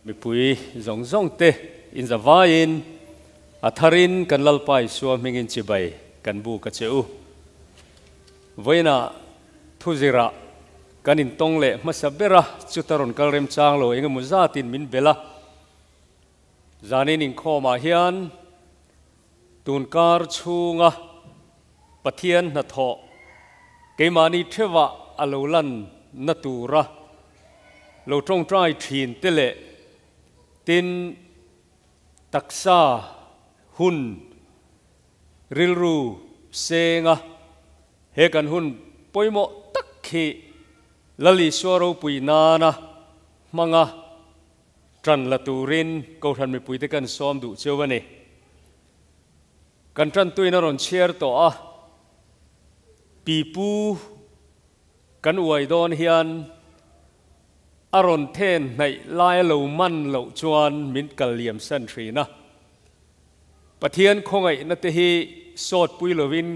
Mipui zawng zawng te in zavaiin a tharin kan Lalpa Isua hmingin chibai kan buk a che u. Vawiinah thuzirah kan intawng leh hmasa ber a, chuta rawn kal remchang lo engemaw zatin min belh a. Zanin inkhawmah hian tunkar chhunga Pathian hnathawh keimahni theuhah a lo lan na tura lo tawngtai thin te leh tin taksa hun rilru senga he kan hun pawimawh tak hi Lal Isua ropui nana hmanga ṭan la turin Kohhran mipuite kan sawm duh cheu a ni. Kan ṭantuin a rawn chhiar tawh a, pipu kan uai dawn hian a rawn then hnaih lai a lo man loh chuan min kal liam san ṭhin a. Pathian khawngaihna te hi sawtpui lovin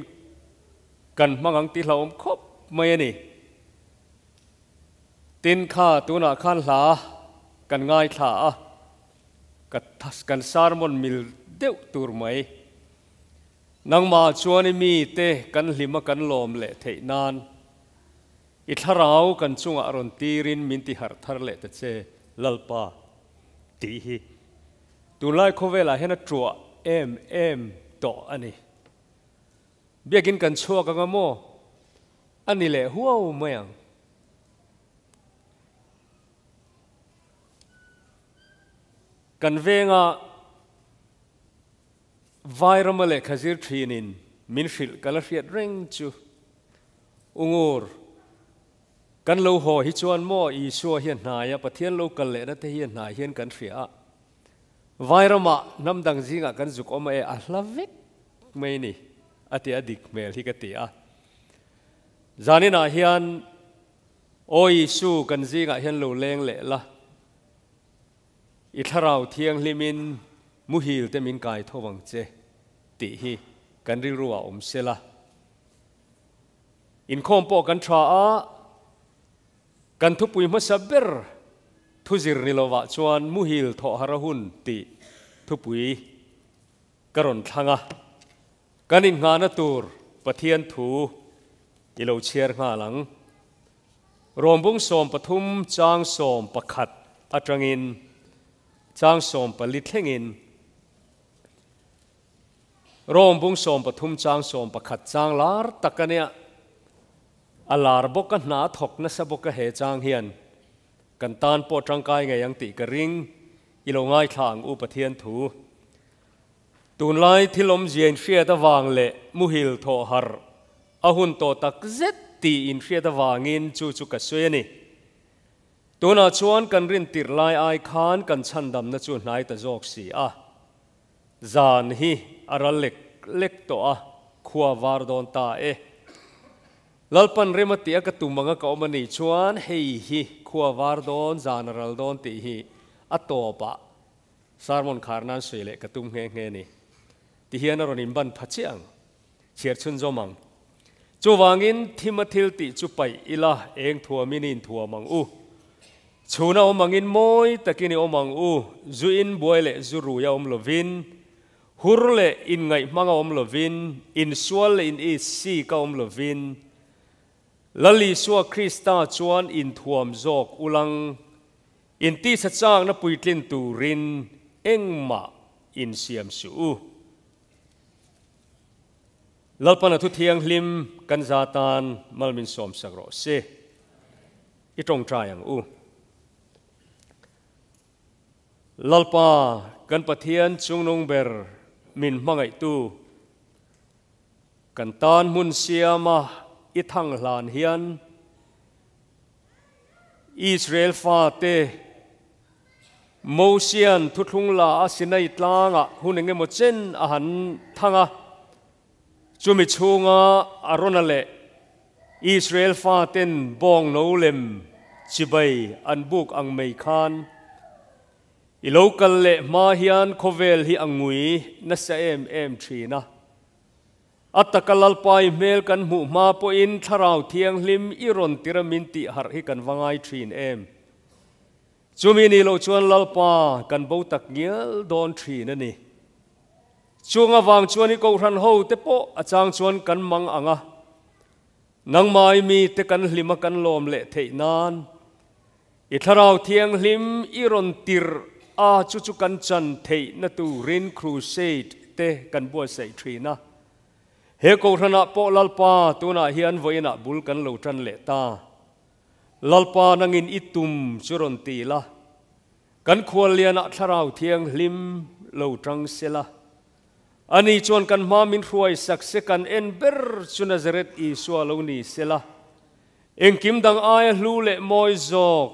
kan hmang ang tih hlauhawm khawp mai a ni. Tin kha tunah khan hla kan ngaithla a, ka kan sermon mil deuh tur mai. Nangmah chuan i mite kan hlim a kan lawm leh theih nan i thlarau kan chungah rawn tirin min ti harh thar leh ta che Lalpa tih hi tunlai khawvelah hian a tuah em em tawh a ni. Biakin kan chhuak anga maw? A ni leh huau mai ang. Kan venga Vairama lehkha zir thinin min hrilh ka la hriat reng chu. Ungur, kan lo haw hi chuan maw Isua hi a hnai a, Pathian lo kal lehna te hi a hnai hian kan hria a. Vairamah hnam dang zingah kan zuk awm a e, a hla vek mai ni a ti a dik hmel hi ka ti a. Zaninah hian Aw Isu kan zingah hian lo leng leh la, i thlarau thianghlimin muhil te min kai tho ang che tih hi kan rilru ah awm se la. Inkhawm pawh kan tha a, kan thupui hmasa ber thuzir ni lovah chuan muhil thawhhar a hun tih thupui Ka rawn thlang a, kan innghahna tur Pathian thu i lo chhiar nghal ang. Rawmbung 13 chang 11 atangin chang 14 thlengin Rawmbung 13 chang 11 chang lar tak a nia. A lar bawk a, hna a thawk nasa bawk a he chang hian kan tan pawh tangkai ngei ang tih ka ring. I lo ngaithla ang u Pathian thu. Tunlai thil awmzia inhriat avang leh muhil thawh harh a hun tawh tak zet tih inhriat avangin chu chu ka sawi a ni. Tunah chuan kan rintirh lai ai khan kan chhandamna chu hnai ta zawk si a. Zan hi a ral lek lek tawh a, khua var dawn ta e. Lalpan rem a tih a ka tum anga ka awm a nih chuan hei hi khua var dawn, zan a ral dawn tih hi a tawpah sermon khar nan sawi leh ka tum nghe nghe ni. Ti hian a rawn inban pha chiah ang, chhiar chhunzawm ang. Chuvangin thim a thil tih chu paih ila eng thuamin i inthuam ang u. Chhuna awm angin mawi takin i awm ang u, zu in buai leh zu rui a awm lovin, Hur leh inngaih hmang a awm lovin, insual leh in-isik a awm lovin, Lal Isua Krista chuan inthuam zawk ulang, intisa chakna puitlin turin engmah insiam suh u. Lalpana thu thianghlim kan za tan mal min sawmsak rawh se. I tawngtai ang u. Lalpa kan Pathian chungnung ber min hmangaihtu, kan tan hmun siama i thang hlan hian Israel fate Mosian thuthlung la a Sinai tlangah hun engemaw chen a han thang a, chumi chhunga Arona leh Israel faten bawng no lem chibai an buk ang mai khan i lo kal leh hma hian khawvel hi a ngui nasa em em thin a. A taka Lalpai hmel kan hmuh hma pawhin Thlarau Thianghlim i rawn tir a min tih harh hi kan va ngai thin em. Chumi ni loh chuan Lalpa kan bo tak ngial dawn thin a ni. Chung avang chuan i kohhran ho te pawh a chang chuan kan mang ang a, nangmah i mite kan hlima kan lawm leh theih nan i Thlarau Thianghlim i rawn tirh a chu chu kan chan theihna turin crusade te kan buatsaih thin a. He kohhranah pawh Lalpa tunah hian vawiinah bul kan lo tan leh ta. Lalpa nangin i tum chu rawn ti la. Kan khuallianah Thlarau Thianghlim lo tang sela, ani chuan kan hma min hruai sak se kan en ber chu Nazareth Isua lo ni sela, engkim dang aia hlu leh mawi zawk,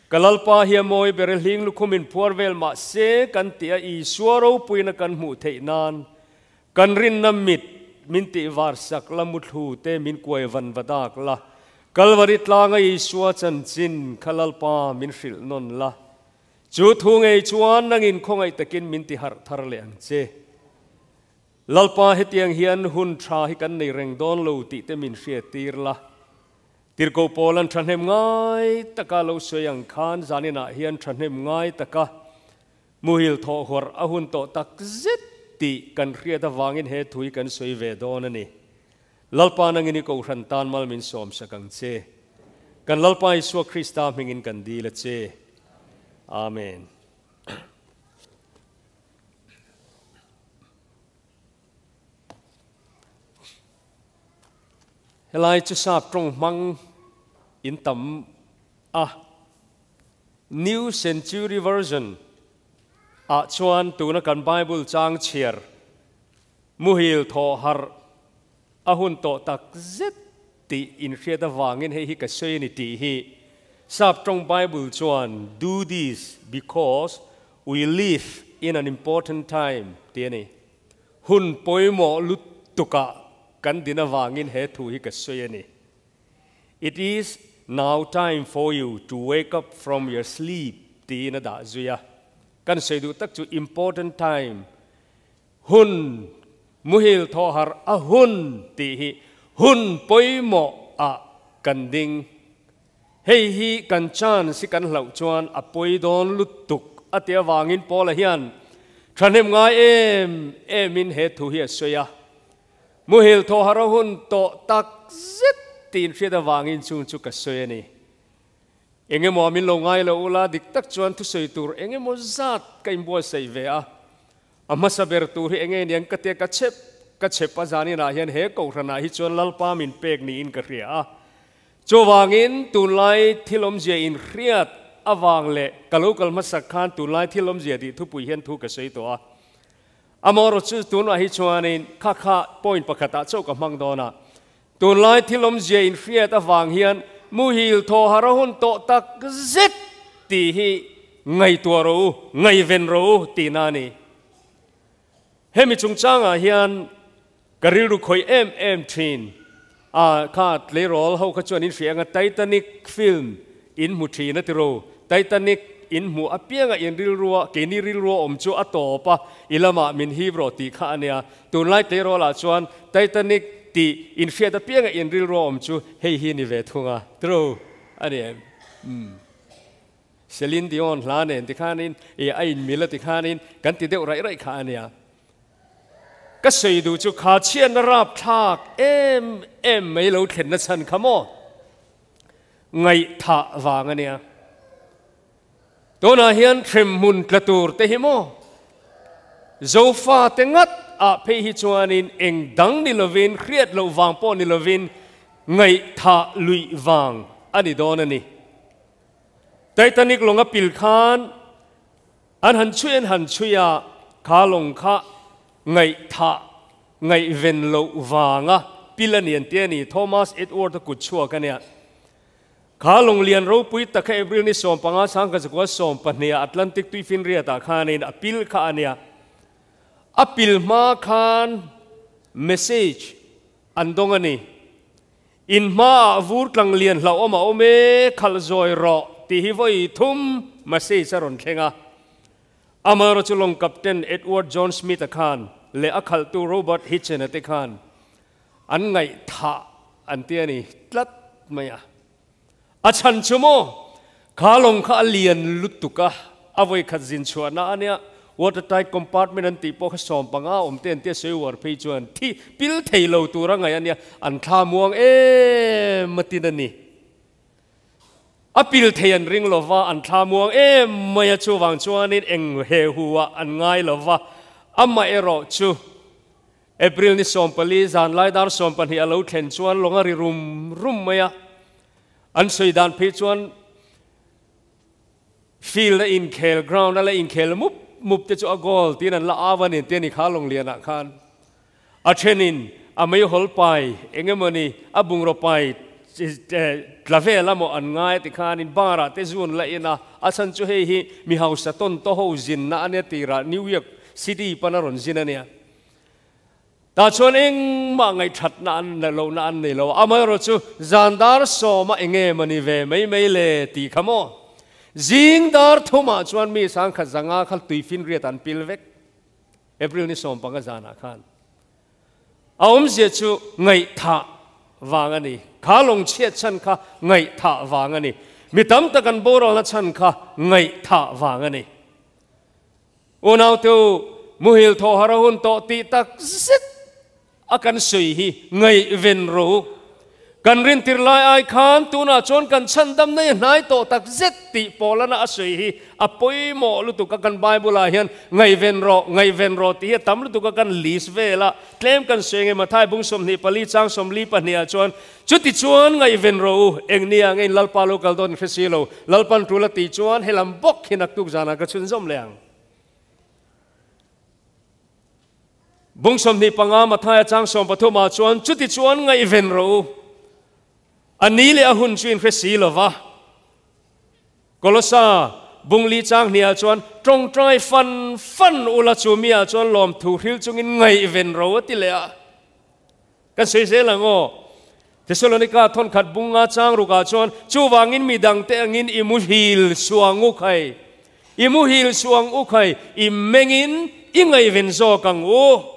ka Lalpa hi a mawi ber e hling lukhum in phuar vel mah se kan tih a Isua ropuina kan hmuh theih nan kan rinna mit min tih var sak la muthlu te min kuai van va dak la, Kalvari tlanga Isua chanchin kha Lalpa min hrilh nawn la, chu thu ngei chuan nangin khawngaih takin min ti harh thar leh ang che. Lalpa hetiang hian hun tha hi kan nei reng dawn lo tih te min hriat tir la. Tirhkoh Paula'n thahnem ngai taka lo sawi ang khan zaninah hian thahnem ngai taka muhil thawh huarh a hun tawh tak zet tih kan hriat avangin he thu hi kan sawi ve dawn a ni. Lalpa nangin i kohhran tan mal min sawmsak ang che. Kan Lalpa Isua Krista hmingin kan dil a che. Amen. Helai chu sap tawng hmang in tam a. New Century Version ah chuan tuna kan Bible chang chhiar Muhil thaw harh a hun tawh tak zet tih inhriat avangin hei hi ka sawi a ni tih hi Sap tawng Bible chuan do this because we live in an important time tih a ni. Hun pawimawh lutukah kan din avangin he thu hi ka sawi a ni. It is now time for you to wake up from your sleep tiin a dah zui a. Kan sawi duh tak chu important time Hun muhil thaw harh a hun tih hi hun pawimawh ah kan ding. Hei hi kan chance hi kan hlauh chuan a pawi dawn lutuk a ti avangin Paula hian thahnem ngai em em in he thu hi a sawi a. Muhil thaw harh a hun tawh tak zet tiin hriat avangin chung chu ka sawi a ni. Engemaw min lo ngai lo ula dik tak chuan thusawi tur engemaw zat ka inbuatsaih ve a. A hmasa ber tur hi enge niang ka tia ka chep ka chep a zaninah hian he kohhranah hi chuan Lalpa min pek niin ka hria a. Chuvangin tunlai thil awmzia inhriat avang leh ka lo kal hmasak khan tunlai thil awmzia tih thupui hian thu ka sawi tawh a. Amaherawhchu chu tunah hi chuanin kha kha point pakhatah chauh ka hmang dawn a. Tunlai thil awmzia inhriat avang hian muhil thaw har a hun tawh tak zet tih hi ngaihtuah rawh u, ngaihven rawh u tihna a ni. Hemi chungchangah hian ka rilru khawih em em thin a, kha tleirawl ho kha chuan in hria anga Titanic film in hmu thin a ti ro, Titanic in hmuh apianga in rilrua keini rilrua awm chu a tawp a, i lamah min hip rawh tih kha a nia. Tunlai tleirawlah chuan Titanic tih inhriat apianga in rilru a awm chu hei hi ni ve thung a, true a ni em? Umm. Celine Dion hla nen tikhanin i a inmil a tikhanin kan ti deuh raih raih kha a nia. Ka sawi duh chu kha chhiatna rapthlak em em mai lo thlenna chhan kha maw? Ngaihthah vang a nia. Tunah hian hremhmun tla tur te hi maw? Zofa te ngat ah phei hi chuanin eng dang ni lovin, hriat loh vang pawh ni lovin ngaihthah luih vang a ni dawn a ni. Titanic lawng a pil khan an han chhui an han chhui a, kha lawng kha ngaihthah ngaihven loh vanga pil a ni an ti a ni. Thomas Edward-a kut chhuak a nia. Kha lunglian ropui tak kha April ni 15 1912 ah Atlantic tuifinriat ah khanin a pil kha a nia. A pil hma khan message an dawng a ni. In hma ah vur tlang lian hlauhawm a awm e, khalh zawi rawh tih hi vawi thum message a rawn thleng a. Amaherawhchu chu lawng captain Edward John Smith-a khan leh a khalhtu Robert Hitchen-a te khan An ngaihthah an ti a ni tlat mai a. A chhan chu maw? Kha lawng kha a lian lutuk a, a vawi khat zin chhuahna a nia. Water tight compartment an tih pawh kha 15 awm te an tia sawi uar phei chuan thi pil thei lo tur a ngaih a nia, an thla muang em a tin a ni. A pil thei an ring lo va, an thla muang em mai a, chuvang chuanin eng he hu ah an ngai lo va, amaherawh chu April ni 14 zan lai dar 12 a lo thlen chuan lawng a ri rum rum mai a, an sawi dan phei chuan field a inkhel, ground a la inkhel mup mup te chu a goal tiin an la au a ni te ni kha lawng lianah khan a thenin a meihawl pai eng emawni a bungraw pai tla vel a maw an ngai ti khanin bar ah te zun la in a, a chhan chu hei hi mi hausa tawn taw ho zinna a nia tirah New York City pan a rawn zin a nia. Tah chuan engmah ngaihthatna an lohna an nei lo a, amaherawh chu zan dar sawma eng nge mawni ve mai mai le tih kha maw? Zing dar thumah chuan mi sangkhat zanga kha tuifinriat an pil vek. April ni 15 zanah khan a awmzia chu ngaihthah vang a ni. Kha lawng chhiat chhan kha ngaihthah vang a ni. Mi tam tak an boralna chhan kha ngaihthah vang a ni. Unaute u, muhil thaw har a hun tawh tih tak zet a kan sawi hi ngaihven rawh u. Kan rintir lai ai khan tunah chuan kan chhandam nei hnai tawh tak zet tih Paulana a sawi hi a pawimawh lutuk a, kan Bible ah hian ngaihven rawh, ngaihven rawh tih hi a tam lutuk a, kan list vel a, tlem kan sawi nge Mathai bung 24 chang 42 ah chuan Chuti chuan ngaihven rawh u, eng nia nge in Lalpa lo kal dawn in hre si lo, Lalpan tul a tih chuan helam bawk hi naktuk zanah ka chhunzawm leh ang. Bung 25 Mathaia chang 13 ah chuan chuti chuan ngaihven rawh u, a ni leh a hun chu in hre si lo va. Kolosa bung li chang hniah chuan tawngtai fan fan ula chu mi ah chuan lawmthu hril chungin ngaihven rawh a ti leh a. Kan sawi zel ang aw. Thesalonika thawnkhat bunga chang rukah chuan, Chuvangin mi dangte angin i muhil suang u khai, i muhil suang u khai, i mengin i ngaihven zawk ang u.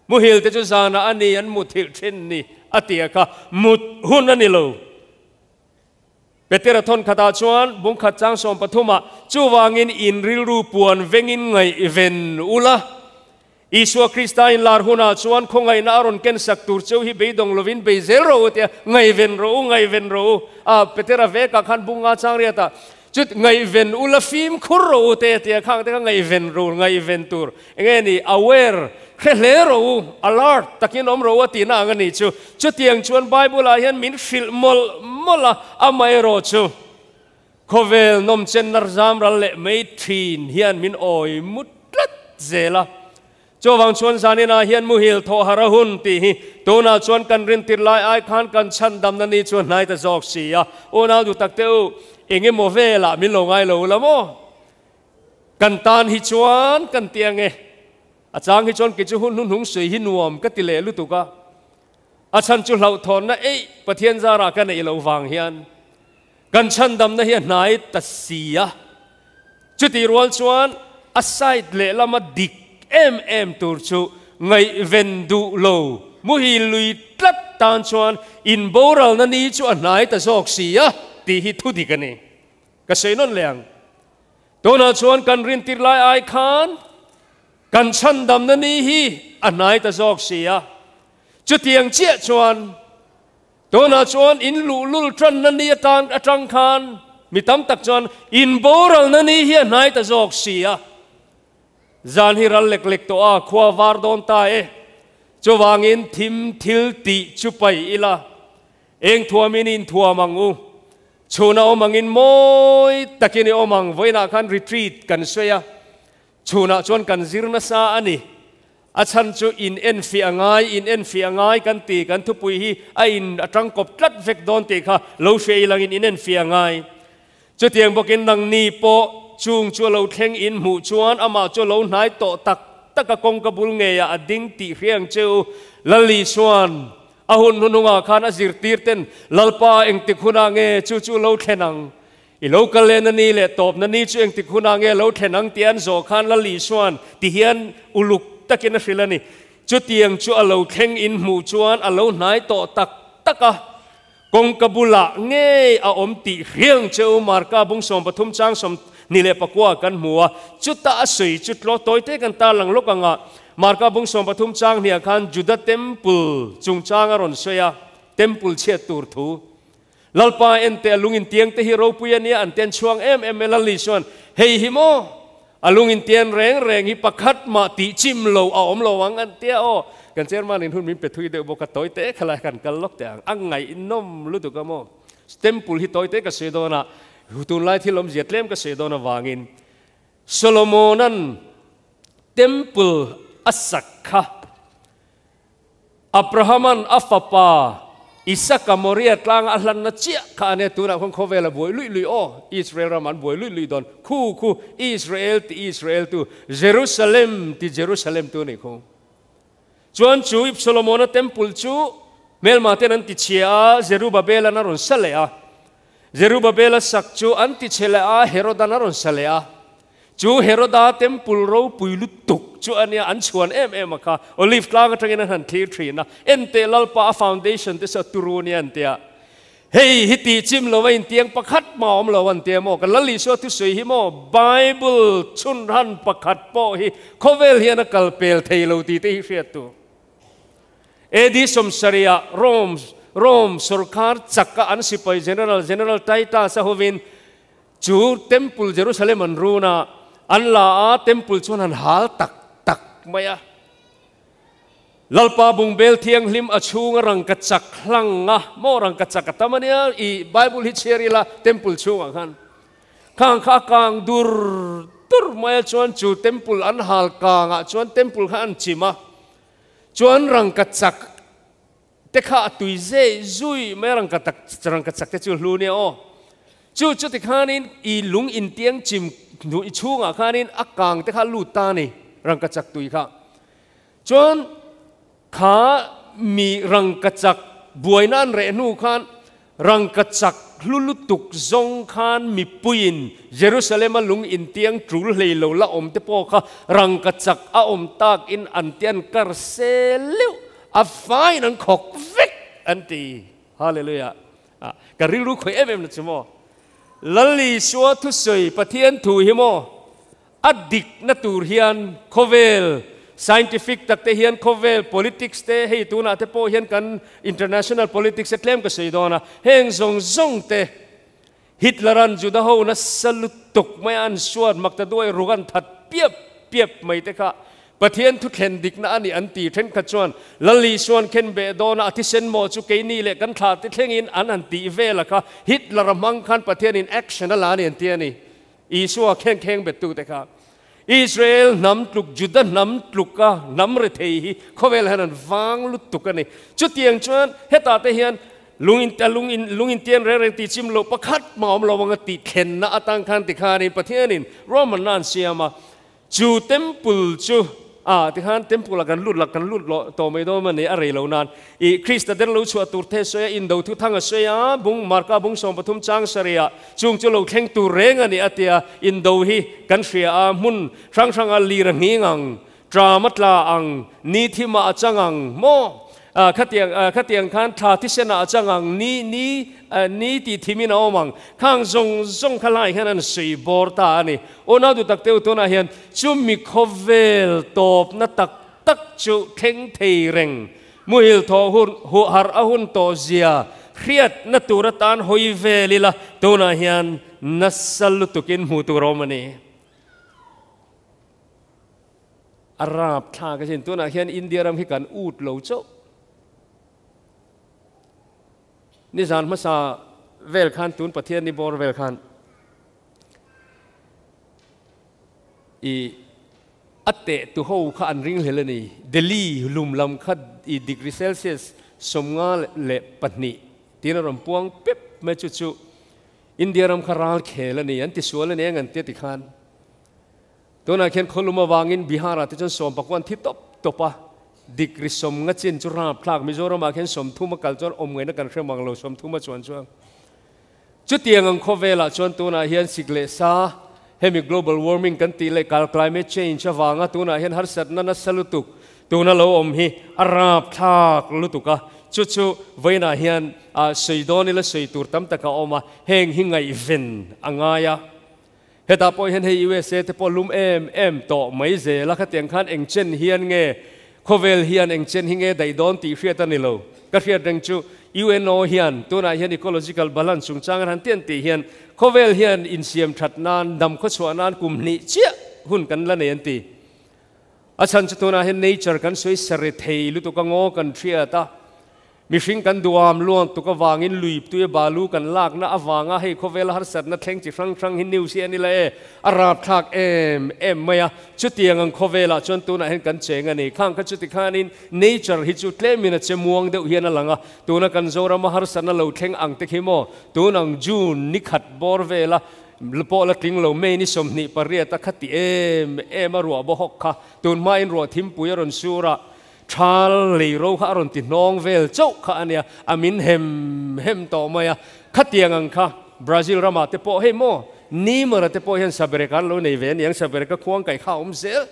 Muhil te chu zanah a ni an muthilh thin ni a ti a kha, mut hun a ni lo. Petera thawnkhatah chuan bungkhat chang 13ah, Chuvangin in rilru puan vengin ngaihven ula, Isua Krista in lar hunah chuan khawngaihna a rawn kensak tur cheu hi beidawng lovin bei zel rawh u tia ngaihven rawh u, ngaihven rawh u. A, Petera vekah khan bunga chang riatah, Chut ngaihven ula fimkhur rawh u te tia khang te kha ngaihven ru, ngaihven tur. Enge ni, aware, hre hle rawh u, alert takin awm rawh u a tihna ang a nih chu. Chutiang chuan Bible-ah hian min hrilh mawlh mawlh a, amaherawh chu khawvel nawmchenna zam ral leh mai thin hian min awi mut tlat zel a. Chuvang chuan zaninah hian muhil thawh har a hun tih hi tunah chuan kan rintir lai ai khan kan chhandamna ni chu a hnai ta zawk si a. Unau duh tak te u, eng emaw velah min lo ngai lo la maw? Kan tan hi chuan kan ti ang e. A chang hi chuan kei chu hun hnuhnung sawi hi nuam ka ti leh lutuk a. A chhan chu hlauhthawnna eih Pathian zarah ka neih loh vang hian kan chhandamna hi a hnai ta si a. Chutih rual chuan a side lehlama dik em em tur chu ngaihven duh lo muhil lui tlat tan chuan inboralna ni chu a hnai ta zawk si a tih hi thu dik a ni. Ka sawi nawn leh ang. Tunah chuan kan rintir lai ai khan kan chhandamna ni hi a hnai ta zawk si a. Chutiang chiah chuan tunah chuan in luhlul tanna ni atan atang khan mi tam tak chuan in boralna ni hi a hnai ta zawk si a. Zan hi ral lek lek tawh a, khua var dawn ta e. Chuvangin thim thil tih chu paih ila, eng thuamin in thuam ang u. Chhuna awm angin mawi takin i awm ang, vawiinah khan retreat kan sawi a, chhunah chuan kan zir nasa a ni. A chhan chu in enfiah a ngai, in enfiah a ngai kan ti, kan thupui hi a in a tangkawp tlat vek dawn tih kha lo hria ilangin in enfiah a ngai. Chutiang bawkin nangni pawh chung chu a lo thleng in hmuh chuan amah chu a lo hnai tawh tak tak a, kawngka bul ngeiah a ding tih hria ang che u. Lal Isuan A hun hnuhnungah khan a zirtirten, Lalpa, engtik hunah nge chu chu lo thlen ang? I lo kal lehna ni leh tawpna ni chu engtik hunah nge lo thlen ang? tih an zawh khan Lal Isuan ti hian uluk takin a hrilh a ni. Chutiang chu a lo thleng in hmuh chuan a lo hnai tawh tak tak a. Kawngka bulah ngei a awm tih hriang che u Marka bung 13 chang 29 kan hmu a, chuta a sawi chu tlaw tawite kan tarlang lawk ang a, Marka bung 13 chang hniah khan Juda Temple chungchang a rawn sawi a, Temple chhiat tur thu. Lalpa ente a lung intiang te hi ropui a nia an ten chhuang em em e Lali chuan hei hi maw a lung intian reng reng hi pakhat mah tih chim lo a awm lo ang an tia aw kan chairman in hun min pe thui deuh bawk a tawi te khalai kan kal lawk teh ang a ngaihnawm lutuk a maw temple hi tawi te ka sawi dawn a tunlai thil awmzia tlem ka sawi dawn avangin Solomonan temple a sak kha Abrahaman a fapa Isaka Moria tlanga a hlanna chiah kha a nia, tunah khuan khawvel a buai luih luih aw, Israel ramah an buai luih luih dawn, khu khu Israel ti Israel tu, Jerusalem ti Jerusalem tu a nih khu. Chuan chu Solomona temple chu hmelma ten an ti chhia a, Zerubabelan a rawn sa leh a, Zerubabela sak chu an ti chhe leh a, Herodan a rawn sa leh a. Chu Heroda temple ropui lutuk chu a nia, an chhuan em em a kha. Olive tlang atangin an han thlir thin a, Enteh Lalpa a foundation te saw turu nia an tia. Hei hi tih chim lo a intiang pakhat mah awm lo an tia maw? Kan Lal Isua thusawi hi maw Bible chhunhan pakhat pawh hi khawvel hian a kal pel thei lo tih te hi hriat tur. AD 70 ah Rome Rome sorkar chaka an sipai General General Titus a hovin chu Temple Jerusalem an run a, an la a, Temple chuan an hal tak tak mai a. Lalpa bungbel thianghlim a chhunga rangka chak hlang a, maw rangka chak a tam a nia, i Bible hi chhiar ila Temple chhungah khan khang kha a kang dur dur mai a, chuan chu Temple an hal kangah chuan Temple kha an chim a. Chuan rangka chak te kha a tui zeh zui mai a, rangka tak rangka chak te chu hlu nia aw. Chu chuti khanin i lung intiang chim hnu i chhungah khanin a kang te kha a lut ta a ni, rangka chak tui kha. Chuan kha mi rangka chak buaina an reh hnu khan Rangka chak hlu lutuk zawng khan mipuiin Jerusalem-a lung intiang tul hlei lo la awm te pawh kha rangka chak a awm tak in an ti an kar se leuh a faiin an khawk vek an ti. Hallelujah! Ka rilru khawih em em na chu maw? Lal Isua thusawi Pathian thu hi maw? A dikna tur hian khawvel scientific tak te hian khawvel politics te hei tunah te pawh hian kan international politics te tlem ka sawi dawn a, heng zawng zawng te Hitler-a'n Juda ho nasa lutuk mai a an suat mak ta duai ruk an that piap piap mai te kha Pathian thu thlen dikna a ni an ti. Thenkhat chuan Lal Isua'n khen beh dawn a, a thisen maw chu keini leh kan thlah te thlengin an han tih vel a kha Hitler-a hmang khan Pathianin action a la a ni an ti a ni. Isua kheng kheng bettute kha Israel hnam tluk, Juda hnam tluka hnam rethei hi khawvel hian an vang lutuk a ni. Chutiang chuan hetah te hian lung in lung in lung intian reng reng tih chim loh pakhat mah awm lo anga tih thlenna atang khan tikhanin Pathianin ruahmanna an siam a. Chu temple chu a tikhan temple ah kan lut la kan lut lo tawh mai dawn a ni a rei lo nan i Krista der lo chhuah tur the sawi a indo thu thang a sawi a bung Marka bung 13 chang sarih ah chung chu lo thleng tur reng a ni a tia indo hi kan hria a hmun hrang hrang a lir a nghing ang tram a tla ang ni thim ah a chang ang maw Khatiang khatiang khan thla thisen ah a chang ang, ni ni ni tih thim in a awm ang. Khang zawng zawng kha lai hian an sawi bawr ta a ni. Unau duh tak teuh tunah hian chumi khawvel tawpna tak tak chu thleng thei reng, muhil thawh hun huh harh a hun tawh zia hriatna tur atan hawi vel ila tunah hian nasa lutukin hmuh tur a awm a ni. A rap thlak asin. Tunah hian India ram hi kan ut lo chauh. Nizan hmasa vel khan tun Pathian ni bawr vel khan i a teh tu ho kha an ring hlel a ni. Delhi lum lam kha i degree Celsius 52 tiin a rawn puang pep mai chu chu India ram kha ral khel a ni an ti sual a ni ang an tia tikhan. Tunah khian khawlum avangin Bihar-ah te chuan sawmpakuan thi tawp tawp a, degree 50 chin chu rapthlak. Mizoramah khian 30 a kal chuan awm ngaihna kan hre mang lo, 30 a chuan chuan. Chutiang ang khawvelah chuan tunah hian sik leh sa, hemi global warming kan tih leh kal climate change avanga tunah hian harsatna nasa lutuk tuna lo awm hi a rapthlak lutuk a. Chu chu vawiinah hian sawi dawn ila sawi tur tam tak a awm a, heng hi ngaihven a ngai a. Hetah pawh hian hei USA te pawh lum em em tawh mai zel a, khatiang khan eng chen hian nge khawvel hian eng chen hi nge daih dawn tih hriat a ni lo. Ka hriat reng chu UNO hian tunah hian ecological balance chungchang an han tian tih hian khawvel hian insiam that nan dam khawchhuah nan kum hnih chiah hun kan la nei an ti. A chhan chu tunah hian nature kan sawi sare thei lutuk a ngaw kan hriat a, mihring kan duam luang tuk avangin lui tui balu kan lakna avanga hei khawvela harsatna thleng chi hrang hrang hi news hi a ni la e, a rapthlak em em mai a, chutiang ang khawvelah chuan tunah hian kan cheng a ni. Khang kha chuti khanin nature hi chu tlemin a che muang deuh hian a lang a, tuna kan Zorama harsatna lo thleng ang te khi maw, tun ang June ni khat bawr vela Pawh la tling lo May ni 28 a kha ti em em a ruah bawhawk kha tun hmain ruah thimpui a rawn sur a, thal lei ro kha a rawn ti hnawng vel chauh kha a nia, a min hem hem tawh mai a, khatiang ang kha Brazil ramah te pawh hei maw Neymar a te pawh hian saberek an lo nei ve a niang, saberek a khuang kaih kha a awm zel.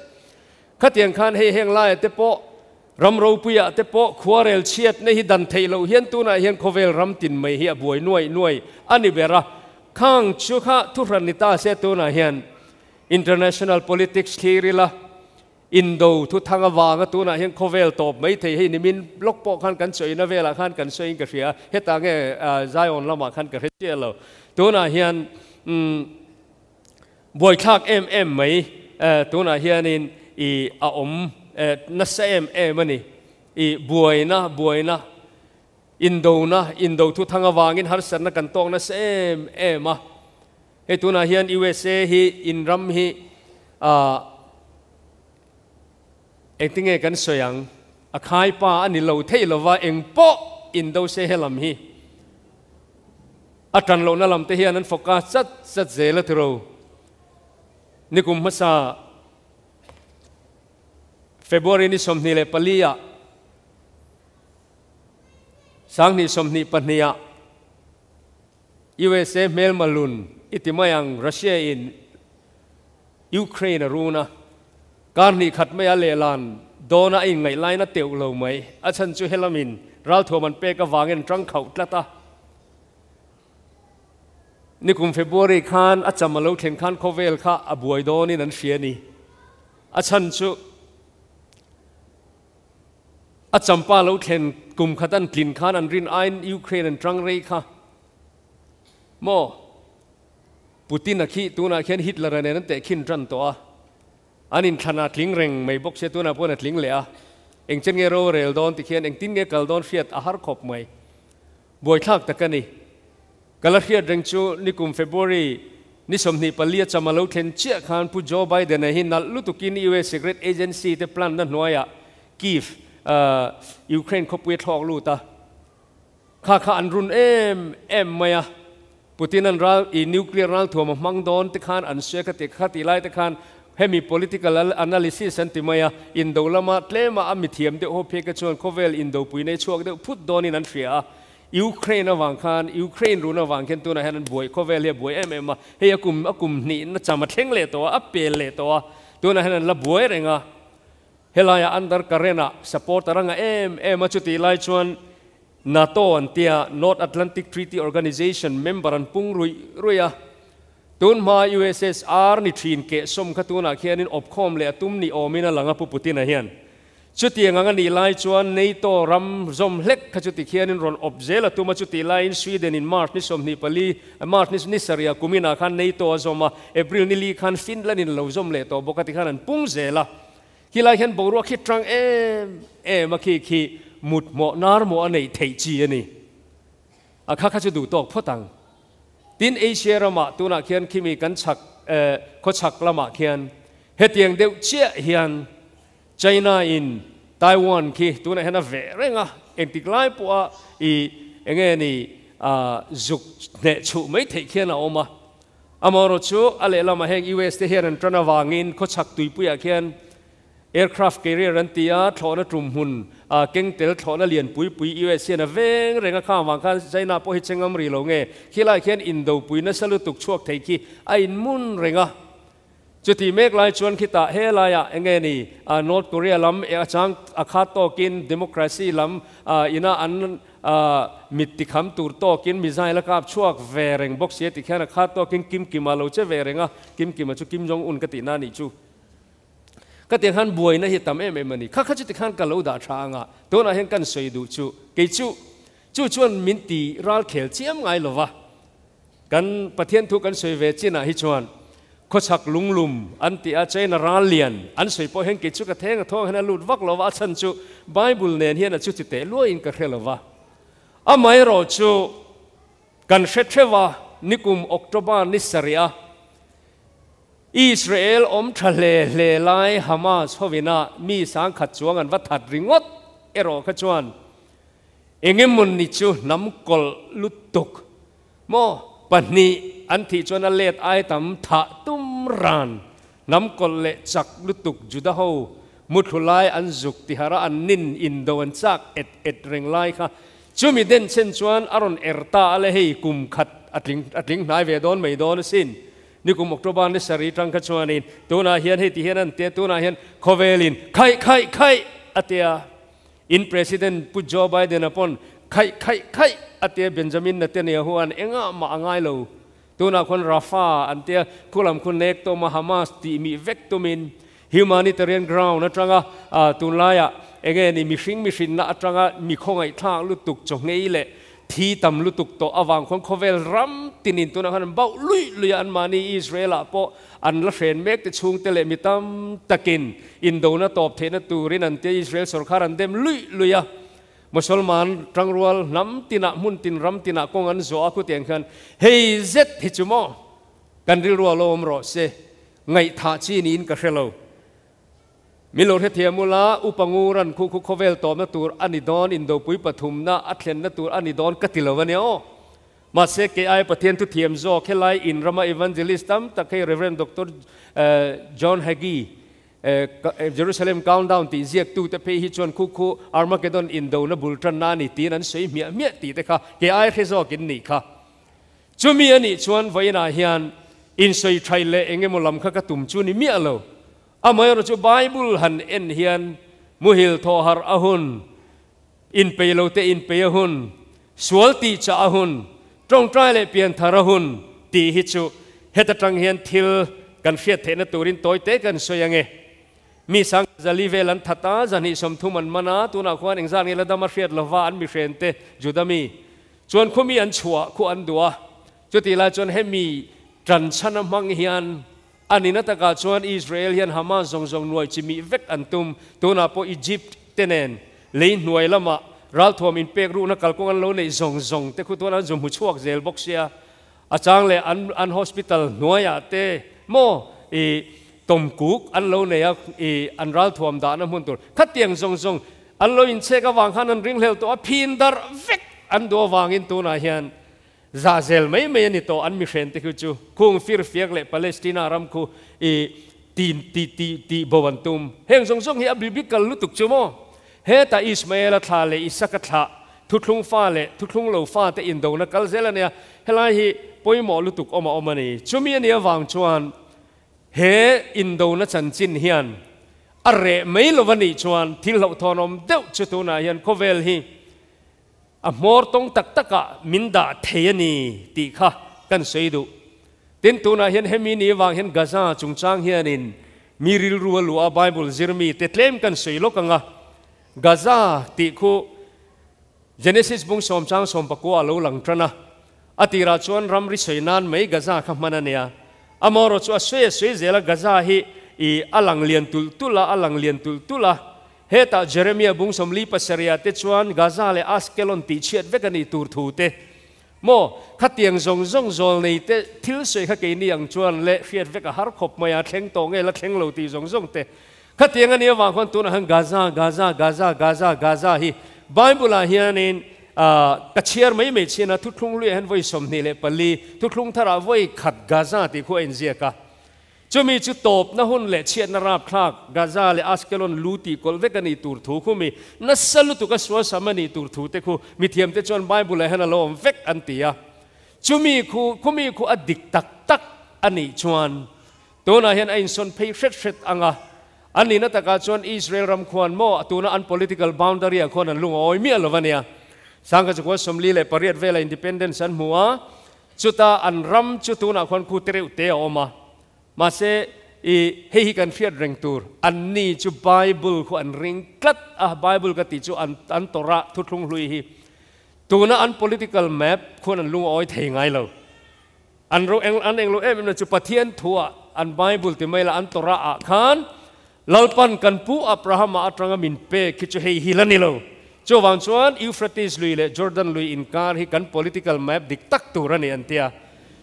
Khatiang khan hei heng laia te pawh ram ropuiah te pawh khuarel chhiatna hi dan theih loh hian tunah hian khawvel ram tin mai hi a buai nuai nuai a ni ber a. Khang chu kha thuhran ni ta se tunah hian international politics thlir ila indo thu thang avanga tunah hian khawvel tawp mai thei hei nimin blog pawh khan kan chawina velah khan kan sawiin ka hria hetah nge Zion lamah khan ka hre chiah lo. Tunah hian umm Buaithlak em em mai tunah hianin i a awm nasa em em a ni. I buaina buaina, indona indo thuthang avangin harsatna kan tawk nasa em em a. Hei tunah hian USA hi in ram hi engtinge kan sawi ang? A khaipa a ni lo thei lova engpawh indo se helam hi. A ṭan lohna lam te hian an focus chat chat zel a tiro. Nikum hmasa February ni 24 ah 2022 ah USA hmelma lun i ti mai ang Russia in Ukraine a run a, kar hnih khat mai a lehlan dawn a a inngaih lain a teuh lo mai. A chhan chu helamin ralthuam an pek avangin an ṭang khauh tlat a. Nikum February khan a cham a lo thlen khan khawvel kha a buai dawnin an hria a ni. A chhan chu a champa lo thlen kum khat an tlin khan an rin aiin Ukraine an ṭang rei kha maw? Putin-a khi tunah khian Hitler-a nen an tehkhin tan tawh a, an inthlan a tling reng mai bawk sia tunah pawhin a tling leh a, engchen nge ro rel dawn ti khian engtin nge kal dawn hriat a har khawp mai. Buaithlak tak a ni. Ka la hriat reng chu nikum February ni 24 a cham a lo thlen chiah khan Pu Joe Biden-a hi nalh lutukin US Secret Agency te plan na hnuaiah Kyiv, Ukraine khawpui a thlawk lut a. Kha kha an run em em mai a, Putin an ral i nuclear ralthuam a hmang dawn te khan an hria ka ti kha tih lai te khan hemi political analysis an ti mai a, indo lama tlema a mithiam deuh ho phei kha chuan khawvel indopui nei chhuak deuh phut dawnin an hria a, Ukraine avang khan Ukraine run avang khian tunah hian an buai khawvel hi a buai em em a, hei a kum a kum hnihna cham a thleng leh tawh a, a pel leh tawh a, tunah hian an la buai reng a. Helaia under current ah supporter a ngah em em a, chutih lai chuan NATO an tia North Atlantic Treaty Organization member an pung ruih ruih a. Tun hma USSR ni thin kehsawm kha tunah khianin awpkhawm leh a tum ni awmin a lang a Pu Putin-a hian. Chutiang ang a nih lai chuan NATO ram zawm hlek kha chuti khianin rawn awp zel a tum a, chutih laiin Sweden in March ni 24, March ni sarih kuminah khan NATO a zawm a, April ni li khan Finland in lo zawm leh tawh bawk a tikhan an pung zel a. Khilai hian boruak hi tang em em a khi khi mut hmawh nar maw a neih theih chi a ni. A kha kha chu duh tawk phawt ang. Tin Asia ramah tunah khian khimi kan chhak eh khawchhak lamah khian hetiang deuh chiah hian China in Taiwan khi tunah hian a veh reng a, engtik lai pawha i enge ni zuk hneh chhuh mai theih khian a awm a. Amaherawh chu a lehlamah heng US te hian an tan avangin khawchhak tuipuiah khian aircraft carrier an ti a, thlawhna tum hmun keng tel thlawhna lian pui pui US hian a veng reng a, khang avang khan China pawh hi chengam ri lo nge khilaiah khian indopui nasa lutuk chhuak thei khi a inmun reng a. Chuti mek lai chuan khitah he laiah enge ni North Korea lam a chang a khat tawkin democracy lam ina an mit tikham tur tawkin missile a kap chhuak ve reng bawk sia tikhian a khat tawkin Kim Kima lo che ve reng a, Kim Kima chu Kim Jong Un ka tihna a nih chu. Ka tiang khan buaina hi a tam em em a ni. Kha kha chu tikhan ka lo dah tha anga tunah hian kan sawi duh chu kei chu chu chuan min ti ralkhel chiam ngai lova. Kan Pathian thu kan sawi ve chinah hi chuan khawchhak lunglum an tih a, China ral lian an sawi pawh hian kei chu ka theng a thawng hian a lut vak lo va, a chhan chu Bible nen hian a chu chi teh luaiin ka hre lo va. Amaherawh chu kan hre theuh a, nikum October ni sarih a Israel awm tha hle hle lai Hamas hovina mi sangkhat chuang an va that ringawt erawh kha chuan Engemawni chu hnam kawlh lutuk maw? Pahnih an thih chuan a let ai tam thah tum ran. Hnam kawlh leh chak lutuk Juda ho muthlu lai an zuk tihara an nin indo an chak et et reng lai kha chumi den chen chuan a rawn er ta a le hei kum khat a tling a tling hnai ve dawn mai dawn asin. Nikum October ni sarih tang kha chuanin tunah hian hei ti hian an tia tunah hian khawvelin khaih khaih khaih a tia. In President Pu Joe Biden-a pawn khaih khaih khaih a tia Benjamin Netanyahu an engah mah a ngai lo. Tunah khuan Rafah an tia khulam khu nek tawm a Hamas tih mih vek tumin humanitarian ground atanga tunlaiah enge ni mihring mihrinna atanga mi khawngaihthlak lutuk chawngei leh thi tam lutuk tawh avang khuan khawvel ram tinin tunah khan an bauh luih luih a anmahni Israel-ah pawh An la hren mek te chhungte leh mi tam takin indona tawp theihna turin an tia Israel sorkar an dem luih luih a. Musalman tangrual hnam tinah hmun tin ram tinah kawng an zawh a khutiang khian hei zet hi chu maw kan rilru a lo awm rawh se ngaihthah chi niin ka hre lo. Min lo hrethiam ula upa ngur an khu khu khawvel tawpna tur a ni dawn indopui pathumna a thlenna tur a ni dawn ka ti lo a nia aw. Mahse kei ai Pathian thu thiam zawk helai in rama evangelist tam tak hei Rev. Doctor John Hagee Jerusalem Countdown tih ziak tute phei hi chuan khu khu Armageddon indona bul tanna a ni tiin an sawi hmiah hmiah tih te kha kei ai hre zawk in nih kha. Chumi a nih chuan vawiinah hian insawi thai leh eng emaw lam kha ka tum chu ni miah lo. Amaherawhchu chu Bible han en hian muhil thawh harh a hun, Inpei lo te inpei a hun, sual tih chah a hun, tawngtai leh pianthar a hun tih hi chu heta tang hian thil kan hriat theihna turin tawi te kan sawi ange. Mi sang zali vel an that a, zahnih 30 an man a, tunah khuan engzat nge la dam a hriat lova an mihren te Juda mi chuan khumi an chhuah khu an duh a, chutih lai chuan hemi tanchhan a hmang hian A nihna takah chuan Israel hian Hamas zawng zawng nuai chi mih vek an tum. Tunah pawh Egypt te nen lei hnuai lamah ralthuam inpek ruhna kalkawng an lo neih zawng zawng te khu tuan an zu hmu chhuak zel bawk sia. A chang leh an an hospital hnuaiah te maw i tawmkuk an lo nei a i an ralthuam dahna hmun tur khatiang zawng zawng an lo inchhek avang khan an ringhlel tawh a, phin darh vek an duh avangin tunah hian Zahzel mai mai a ni tawh an mihren te khu chu khung firfiak leh Palestina ram khu i ti ti ti ti bo an tum. Heng zawng zawng hi a biblical lutuk chu maw? Heta Ismaela thlah leh Isaka thlah, thuthlung fa leh thuthlung lo fa te indona kal zel a nia. Helai hi pawimawh lutuk awm a awm a ni. Chumi a nih avang chuan he indona chanchin hian a reh mai lo a nih chuan thil hlauhthawnawm deuh chu tunah hian khawvel hi A hmawr tawng tak takah min dah thei a ni tih kha kan sawi duh. Tin, tunah hian hemi ni avang hian Gaza chungchang hianin mi rilru a luah a, Bible zirmi te tlem kan sawi lawk ang a. Gaza tih khu Genesis bung sawm chang sawm pakua a lo lang tan a. A tirah chuan ramri sawi nan mai Gaza kha hman a nia. Amaherawhchu chu a sawi a sawi zel a, Gaza hi i a lang lian tulh tulh a, a lang lian tulh tulh a. Hetah Jeremia bung 47 ah te chuan Gaza leh Askelon tih chhiat vek a nih tur thu te maw khatiang zawng zawng zawl nei te thil sawi kha keini ang chuan leh hriat vek a har khawp mai a, thleng tawh nge la thleng lo tih zawng zawng te khatiang a nih avang khuan tunah khan Gaza, Gaza, Gaza, Gaza, Gaza hi Bible ah hianin ka chhiar mai mai chin a, thuthlung luiah hian vawi 24, thuthlung tharah vawi khat Gaza tih khu a inziak a. Chumi chu tawpna hun leh chhiatna rapthlak Gaza leh Askelon lu tih kawlh vek a nih tur thu khu mi nasa lutuk a sualsam a nih tur thu te khu mithiamte chuan Bible-ah hian a lo awm vek an ti a. Chumi khu khumi khu a dik tak tak a nih chuan Tunah hian a insawn phei hret hret ang a, an nihna takah chuan Israel ram khuan maw tuna an political boundary ah khuan an lungawi miah lo a nia. Sangha chukua 48 vela independence an hmu a, chuta an ram chu tunah khuan khu tereuh te a awm a. Mahse, i hei hi kan hriat reng tur, anni chu Bible khu an ring tlat a, Bible ka tih chu an an Torah thuthlung hlui hi tuna an political map khuan an lungawi thei ngai lo. An ro eng an englo em em na chu Pathian thuah an Bible ti mai la an Torah ah khan Lalpan kan pu Abrahama atanga min pek hi chu hei hi la ni lo. Chuvang chuan Euphrates lui leh Jordan lui inkar hi kan political map dik tak tur a ni an tia.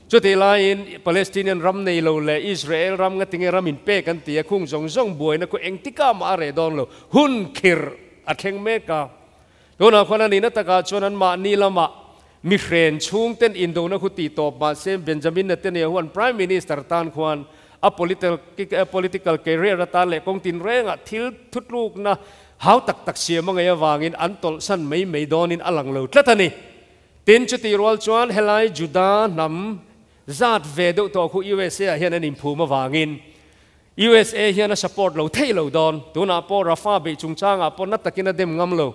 Chutih laiin Palestinian ram nei lo leh Israel ram ngatinge ram in pek an ti a, khung zawng zawng buaina khu engtikah mah a reh dawn lo, hun khirh a thleng mek a. Tunah khuan a nihna takah chuan anmahni lamah mi hren chhungten indona khu tih tawp mahse Benjamin Netanyahu an Prime Minister tan khuan a political career atan leh kawng tinrengah thil thutlukna hau tak tak siam a ngaih avangin an tawlhsan mai mai dawnin a lang lo tlat a ni. Tin, chutih rual chuan helai Juda hnam zat ve deuh tawh khu USA ah hian an inphum avangin USA hian a support lo theih lo dawn. Tunah pawh Rafah beih chungchangah pawh na takin a dem ngam lo.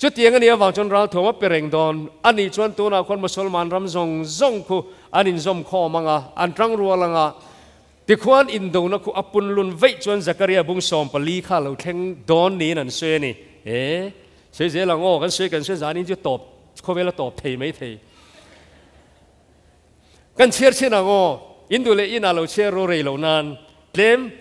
Chutiang a nih avang chuan ralthuam a pe reng dawn. A nih chuan tunah khuan Mosolman ram zawng zawng khu an inzawm khawm ang a, an tang rual ang a. Tikhuan indona khu a punlun veih chuan Zakaria bung 14 kha a lo thleng dawn niin an sawi a ni. E, sawi zel ang aw, kan sawi kan sawi zanin chu tawp, khawvel a tawp thei mai thei. Kan chhiar chhin ang aw, in duh leh inah lo chhiar ru rei lo nan tlem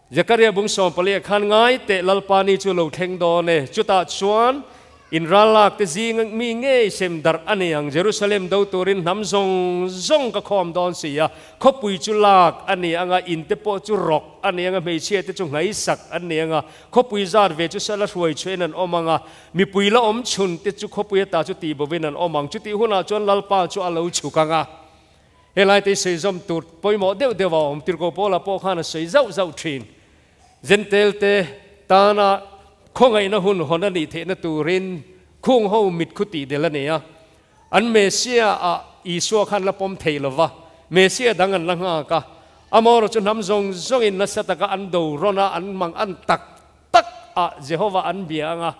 Zekaria bung 14 ah khan ngai teh Lalpa ni chu lo thleng dawn e, chutah chuan in ral lak te zing mi ngei sem darh a ni ang, Jerusalem do turin hnam zawng zawng ka khawm dawn si a, khawpui chu lak a ni ang a, in te pawh chu rawk a ni ang a, hmeichhia te chu ngaihsak an ni ang a, khawpui zat ve chu sala hruai chhuahin an awm ang a, Mipui la awm chhun te chu khawpui ata chu tih bovin an awm ang. Chutih hunah chuan Lalpa chu a lo chhuk ang a. Helai te sawi zawm tur pawimawh deuh deuh a awm. Tirhkoh Paula pawh khan a sawi zauh zauh thin. Jentail te tana khawngaihna hun hawn a nih theihna turin khung ho mit khu tih del a nei a. An Messiah ah Isua khan la pawm thei lo va, Messiah dang an la nghak a. Amaherawhchu chu hnam zawng zawngin nasa taka an do rawn a, an mang an tak tak ah Jehovah an bia ang a,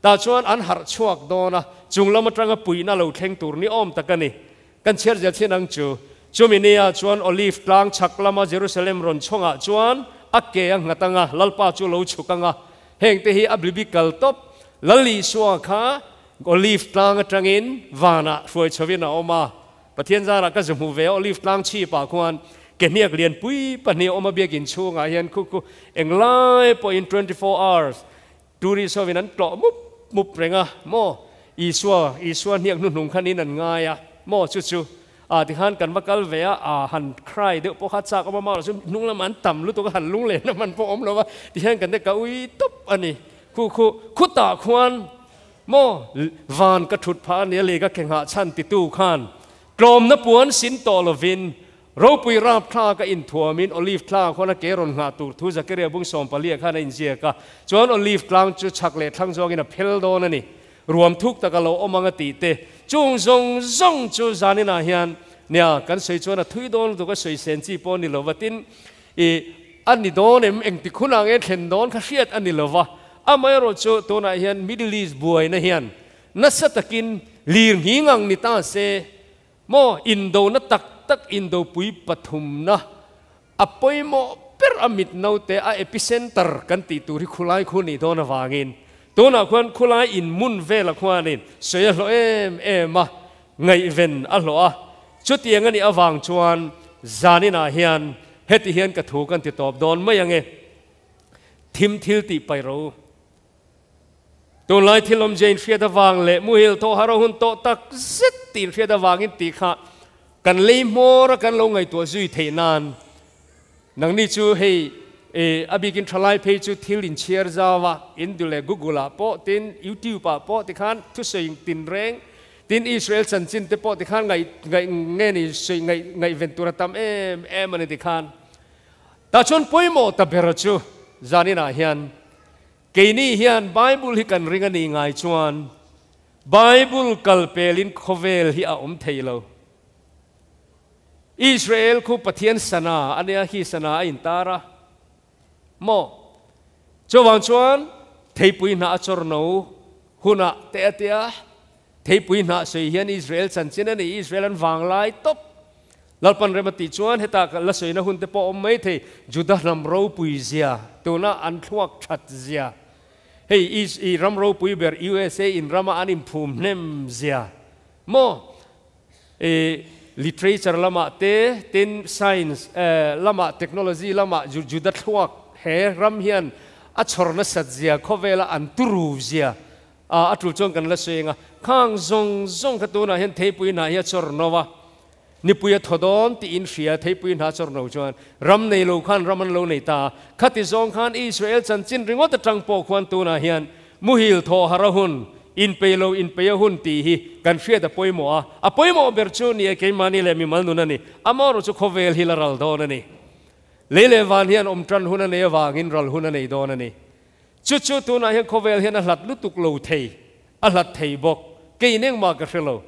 tah chuan an harh chhuak dawn a, chung lam atanga puihna lo thleng tur ni awm tak a ni. Kan chhiar zel chin ang chu. Chumi nia chuan Olive tlang chhak lama Jerusalem rawn chhawngah chuan a ke a nghat ang a, Lalpa chu lo chhuk ang a. Heng te hi a biblical tawp. Lal Isua kha Olive tlang atangin vanah hruai chhovin a awm a. Pathian zarah ka zu hmu ve a, Olive tlang chhipah khuan ke hniak lian pui pahnih a awm a, biakin chhungah hian khu khu englai pawhin 24 hours tourist hovin an tlawh mup mup reng a, maw Isua, Isua hniak hnuhnung khan in an ngai a, maw chu chu ah tikhan kan va kal ve a, ah han cry deuh pawh kha chak awm a, maw chu hnung lamah an tam lutuk a, han lung len a man pawh awm lo a, tihian kan te ka ui tawp a ni, khu khu khutah khuan Maw van ka thut phah a nia lei ka ke nghah chhan titu khan tlawmna puan sin tawh lovin ropui rap thla ka inthuamin Olive tlang khuan a ke rawn nghah tur thu Zakaria bung 14 ah khan a inziak a, chuan Olive tlang chu chhak leh thlang zawngin a phel dawn a ni. Ruam thuk tak a lo awm ang a tih te chung zawng zawng chu zaninah hian nia kan sawi chuan a thui dawn lutuk a sawi sen chi pawh a ni lo va tin i a ni dawn em engtik hunah nge thlen dawn kha hriat a ni lo va. Amaherawh chu tunah hian Middle East buaina hian nasa takin lir nghing ang ni ta se maw indona tak tak indopui pathumna a pawimawh ber a mit naute a epicenter kan tih tur hi khulai khu nih dawn avangin tunah khuan khulai inhmun vela khuanin sawi a hlawh em em a, ngaihven a hlawh a. Chutiang a nih avang chuan zaninah hian heti hian ka thu kan ti tawp dawn mai ang e. Thim thil tih paih ro. Tunlai thil awmzia inhriat avang leh muhil tawh har a hun tawh tak zet tih inhriat avangin tih kha kan lei hmawr a kan lo ngaihtuah zui theih nan nangni chu hei e a bikin thalai phei chu thil inchhiar zau a in duh leh Google ah pawh tin YouTube ah pawh tikhan thusawi tin reng tin Israel chanchin te pawh tikhan ngaih ngaih nge ni sawi ngaih ngaihven tur a tam em em a ni tikhan Tah chuan pawimawh ta ber chu zaninah hian keini hian Bible hi kan ring a nih ngai chuan Bible kal pelin khawvel hi a awm thei lo. Israel khu Pathian sana ania khi sana a intar a maw? Chuvang chuan theipui hnah a chawr no hunah te a tia, theipui hnah sawi hian Israel chanchin a ni, Israel an vanglai tawp. Lalpan rem a tih chuan heta la sawina hun te pawh a awm mai thei, Juda hnam ropui zia, tuna an thluak that zia, hei i ram ropui ber USA in rama an inphum hnem zia maw? I literature lamah te, tin science lamah, technology lamah Juda thluak he ram hian a chhawr nasat zia, khawvela an turu zia a tul chuan kan la sawi ang a. Khang zawng zawng kha tunah hian theipui hnah hi a chawr no a, nipui a thaw dawn tiin hria theipui hnah chawr no chuan ram nei lo khan ram an lo nei ta a. Khati zawng khan Israel chanchin ringawt atang pawh khuan tunah hian Muhil thaw har a hun, inpei lo inpei a hun tih hi kan hriat a pawimawh a, a pawimawh ber chu ni e keimahni leh mimal nun a ni. Amaherawh chu khawvel hi la ral dawn a ni. Lei leh van hian awm tan hun a nei avangin ral hun a nei dawn a ni. Chu chu tunah hian khawvel hian a hlat lutuk lo thei, a hlat thei bawk. Keiin engmah ka hre lo.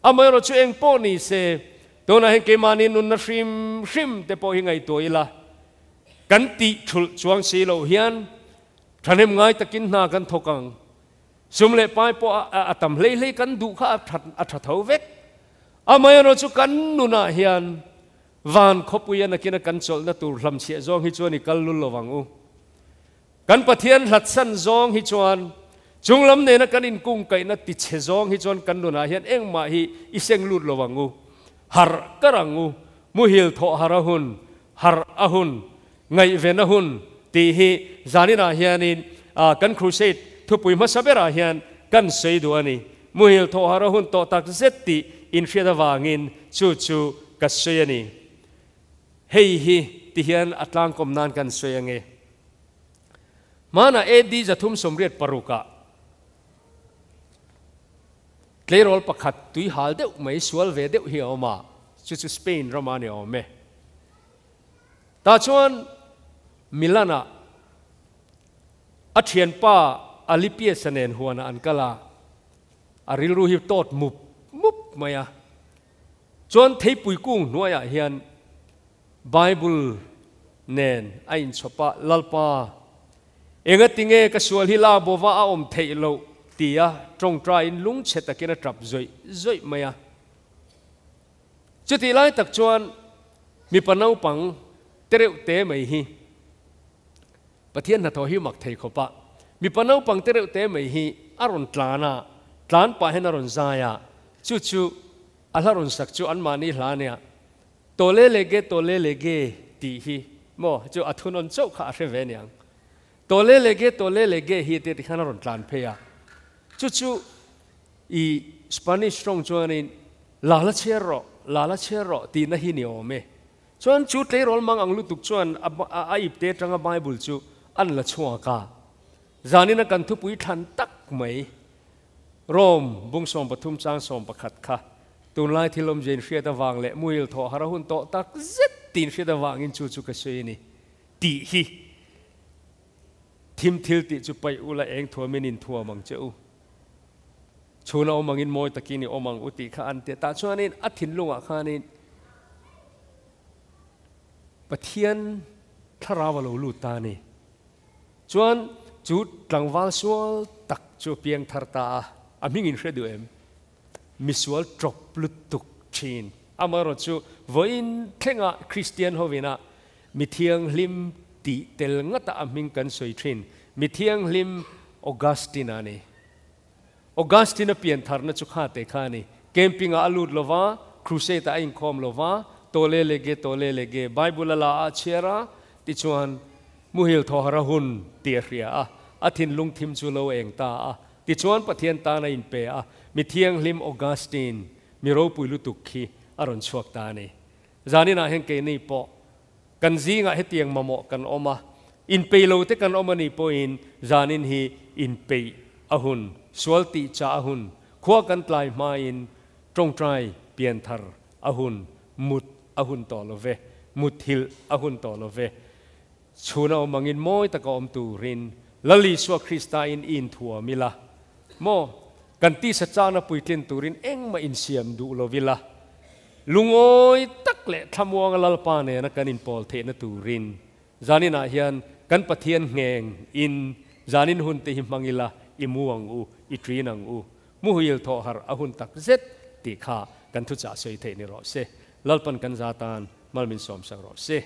Amaherawh chu eng pawh ni se, tunah hian keimahni nunna hrim hrim te pawh hi ngaihtuah ila, kan tih thulh chuang si loh hian Thahnem ngai takin hna kan thawk ang. Sum leh pai pawh a tam hlei hlei kan duh kha a tha tho vek. Amaherawh chu kan nunah hian van khawpui a nakina kan chawlhna tur hlamchhiah zawng hi chuan i kal lul lo vang u. Kan Pathian hlatsan zawng hi chuan chunglam nena kan inkungkaihna tichhe zawng hi chuan kan nunah hian engmah hi i seng lut lo vang u. Harh kar ang u. Muhil thawh har a hun, harh a hun. Ngaihven a hun tih hi zaninah hianin kan crusade thupui hmasa berah hian kan sawi duh a ni. Muhil thawhar a hun tawh tak zet tih inhriat avangin chu chu ka sawi a ni. Hei hi ti hian a tlangkawm nan kan sawi ange. Hmanah AD 386 ah tleirawl pakhat tui hal deuh mai sual ve deuh hi a awm a, chu chu Spain rama ni awm e. Tah chuan Milan-ah a thianpa Alipius-a nen huanah an kal a, a rilru hi tawt mup mup mai a. Chuan theipui kung hnuaiah hian Bible nen a inchhawp a, Lalpa, engatinge ka sual hi la bova a awm theih loh? tia tawngtaiin lungchhe takin a tap zawih zawih mai a. Chutih lai tak chuan mipa naupang te reuh te mai hi Pathian hnathawh hi mak thei khawp a, mipa naupang te reuh te mai hi a rawn tlan a, tlan pah hian a rawn zai a, chu chu a hla rawn sak chu anmahni hla nia Tole lege tole lege tih hi maw chu a thunawn chauh kha a hre ve aniang. Tole lege tole lege hi tia tikhan a rawn tlan phei a, chu chu i Spanish tawng chuanin La la chhiar rawh, la la chhiar rawh tihna hi ni awm e. Chuan chu tleirawl mang ang lutuk chuan a ipte atanga Bible chu an la chhuak a. Zanina kan thupui thlan tak mai, Rome bung 13 chang 11 kha tunlai thil awmzia inhriat avang leh muhil thawh har a hun tawh tak zet tih inhriat avangin chu chu ka sawi a ni tih hi thim thil tih chu paih ula eng thuamin inthuam ang che u. Chhun a awm angin mawi takin i awm ang u tih kha an ti a. Tah chuanin a thinlungah khanin Pathian thlarau a lo lut ta a ni. Chuan chu tlangval sual tak chu a piang thar ta a, a hming in hre duh em? Misual tawp lutuk thin. Amaherawhchu vawiin thlenga Kristian hovina Mi thianghlim tih tel ngata a hming kan sawi thin. Mi thianghlim Augustine-a a ni. Augustine-a pian tharna chu kha te kha a ni. Camping-ah a lut lo va, crusade-ah a inkhawm lo va, tawle lege tawle lege Bible a la a chhiar a, tichuan muhil thawhar a hun tih a hria a, a thinlung thim chu lo eng ta a, tichuan Pathian tan a inpe a, mi thianghlim Augustine, mi ropui lutuk khi a rawn chhuak ta a ni. Zaninah hian keini pawh kan zingah hetiang mamawh kan awm a, inpeih lo te kan awm a nih pawhin zanin hi inpeih a hun, sual tih chah a hun, khua kan tlai hmain tawngtai pianthar a hun, mut a hun tawh lo ve, muthilh a hun tawh lo ve. Chhuna awm angin mawi taka awm turin Lal Isua Krista in i inthuam ila maw? Kan tisa chana puitlin turin engmah insiam duh lo ila, lungawi tak. tak leh thlamuanga Lalpa nena kan inpawl theihna turin zaninah hian kan Pathian ngheng in zanin hun te hi hmang ila i mu ang u, i ṭin ang u. Muhil thawh harh a hun tak zet tih kha kan thuchah sawi theih ni rawh se. Lalpan kan za tan mal min sawmsak rawh se.